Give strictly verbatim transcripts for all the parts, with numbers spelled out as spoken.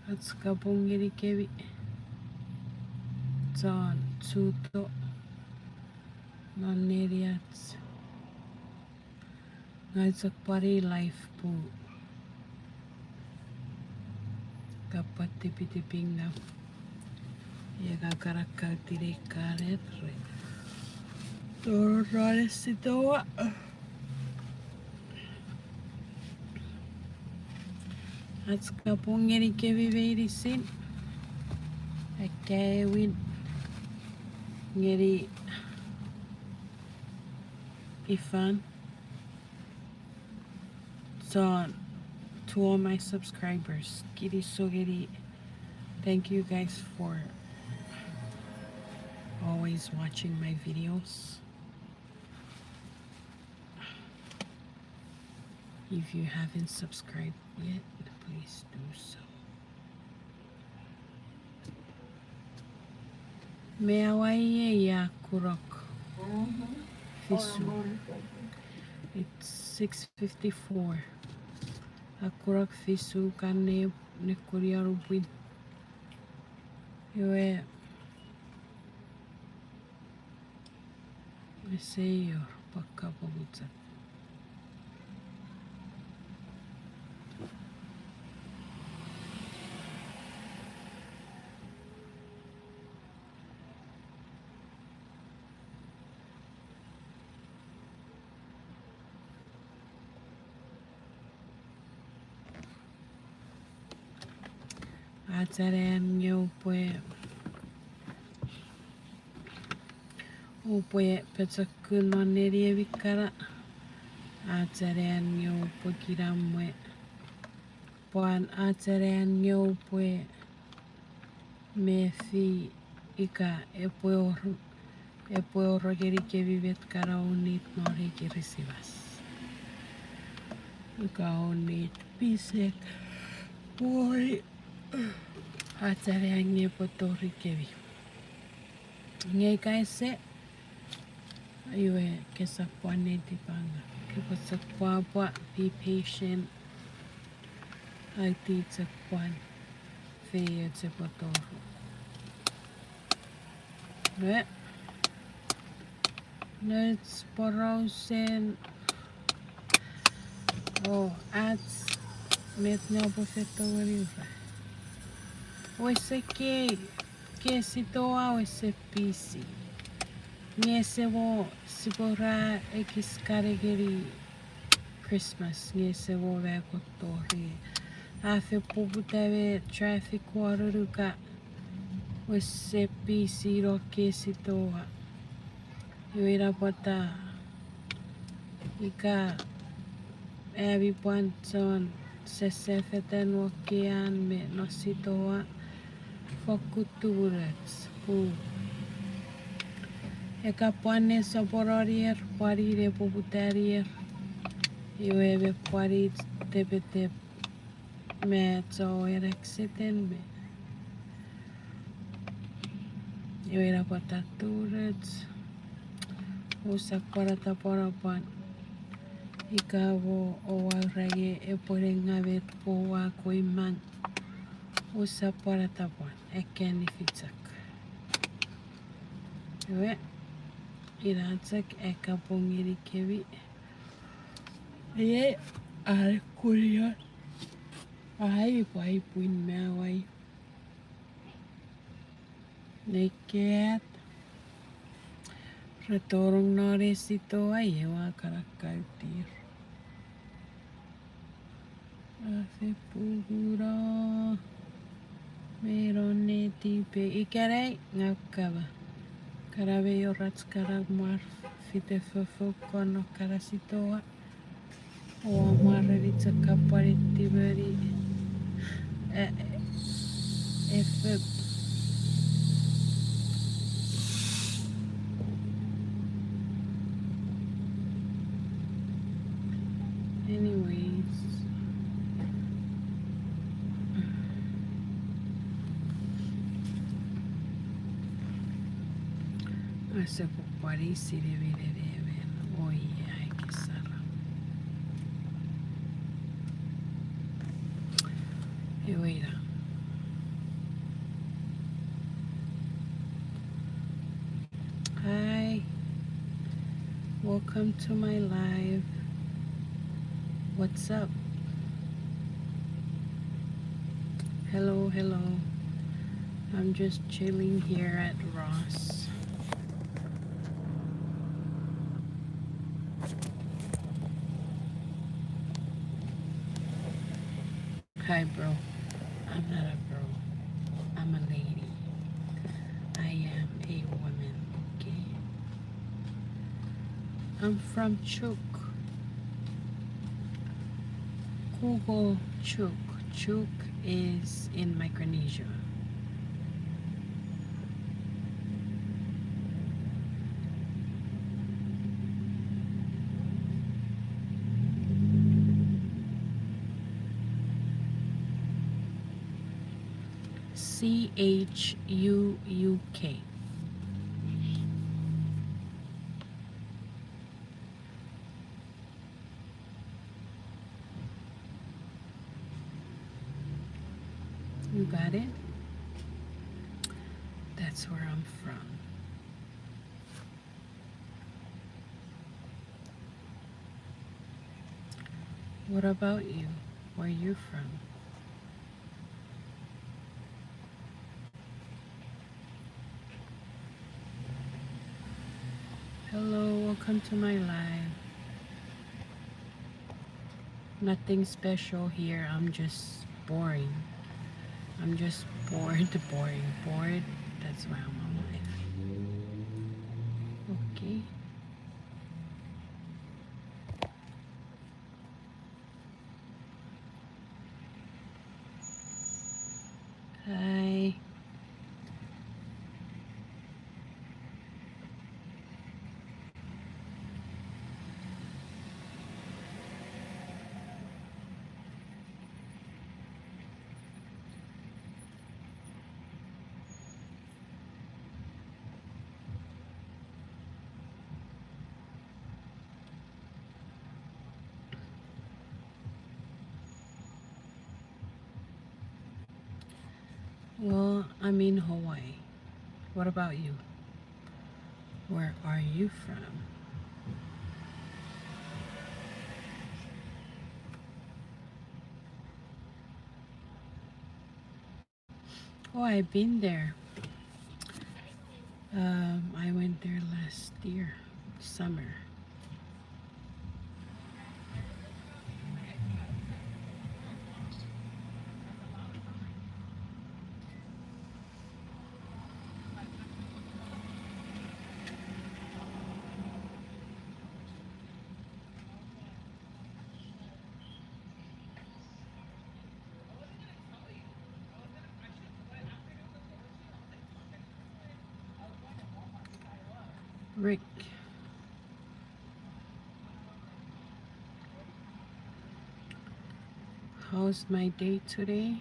Ach kapong ngenikemi chon chuto non neniach. Ngang chok pwan live pun ka pwan tipitipingau. Iwe ka kan akkauti nei kanet re tori non sitoa. Ach kapong ngenikemi meinisin. Akkaewin ngeni ifan. So, to all my subscribers, kinisou ngeni, thank you guys for always watching my videos. If you haven't subscribed yet, please do so. Me awai ei a kurok fisu. It's six fifty-four. A kurok fisu kan ne, nekunion upwin. Iwe, ese ior pwan kapong chok. Ach anean nge upwe, upwe pochokun non neniemi kana. Ach anean nge upwe kinamwe. Pwan ach anean nge upwe mefi ika epwe wor, epwe wor ngenikemi met kana ounit non ei Kirisimas. Ika ounit pisek woi. Ach anean nge epwe torikemi. Nge ika ese, iwe kesap pwan netipengau. Kepwe chok pwapwa, be patient. Aiti chok pwan feioch epwe toru. Iwe, nouch porausen, o, ach met nge upwe feito ngeni ura. Weseke, ke sitoa wese pisi. Nge ese mo sipwe ra ekis kan ngeni Christmas, nge ese mo me kotori. A fen poputa me traffic won unuka, wese pisi no ke sitoa. Iwe ina pwata ika ami pwan chon sesefetan wokian me non sitoa, fokkun tumunoch pun ika pwan ne soponon ir, pwan ne poputan ir, iwe me pwan tepetep me chon accident me. Iwe ina pwata tumunoch, ousap pwan atapwanapwan. Ika mo oua ura nge epwe ne ngamet pwe oua koi mang, ousap pwan atapwan, ekkei nifinchok. Iwe, ina chok ai kapong ngenikemi. Iei, are kurio. Ai, pwai pwin me awai. Nei kat. Re tonong non ei sitoa, iwe ua kan akkautir. A fen pukuno. Me non netipe ikenai, ngaw kama. Kana me ioch rach kana mwar fite fofo kon non kana sitoa. Oua mwareni chok kapwan iti moni. Eh, eh, efek. Anyways. Ese pwan pwari sinei minen emon. Oi, ai kisara. Ewe ina. Welcome to my live. What's up? Hello, hello. I'm just chilling here at Ross. Hi, bro. I'm not a bro. I'm a lady. I am a woman, okay? I'm from Chuuk. Google Chuuk. Chuuk is in Micronesia. C H U U K. You got it? That's where I'm from. What about you? Where you from? Hello, welcome to my live. Nothing special here. I'm just boring. I'm just bored, boring, bored. That's why I'm on live. Okay. Hi. Well, I'm in Hawaii. What about you? Where are you from? Oh, I've been there. Um, I went there last year, summer. Rick. How's my day today?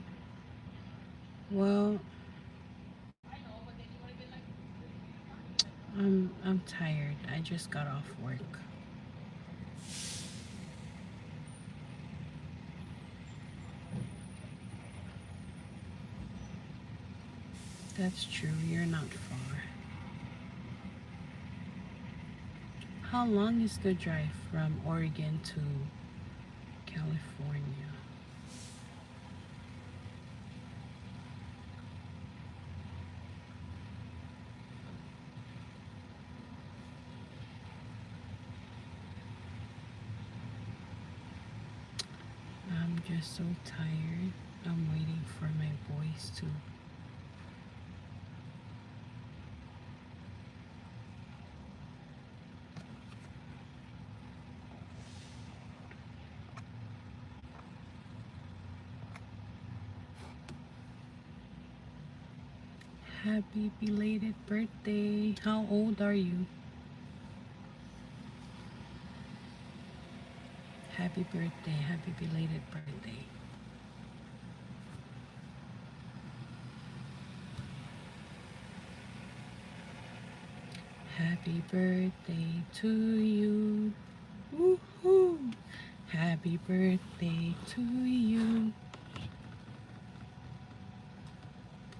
Well, I'm, I'm tired. I just got off work. That's true, you're not far. How long is the drive from Oregon to California? I'm just so tired. I'm waiting for my boys to Happy belated birthday. How old are you? Happy birthday, happy belated birthday. Happy birthday to you. Woohoo! Happy birthday to you.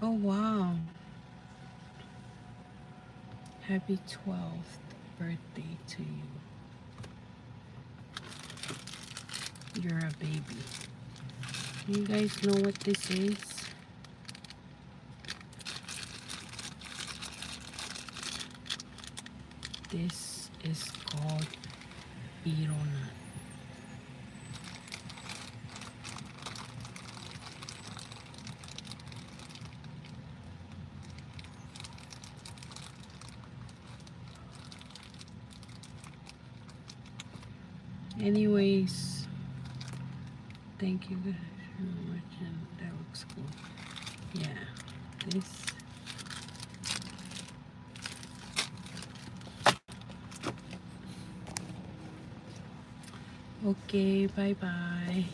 Oh, wow. Happy twelfth birthday to you. You're a baby. You guys know what this is? This is called Irona. Anyways, thank you guys very much, and that looks cool. Yeah, this. Okay, bye bye.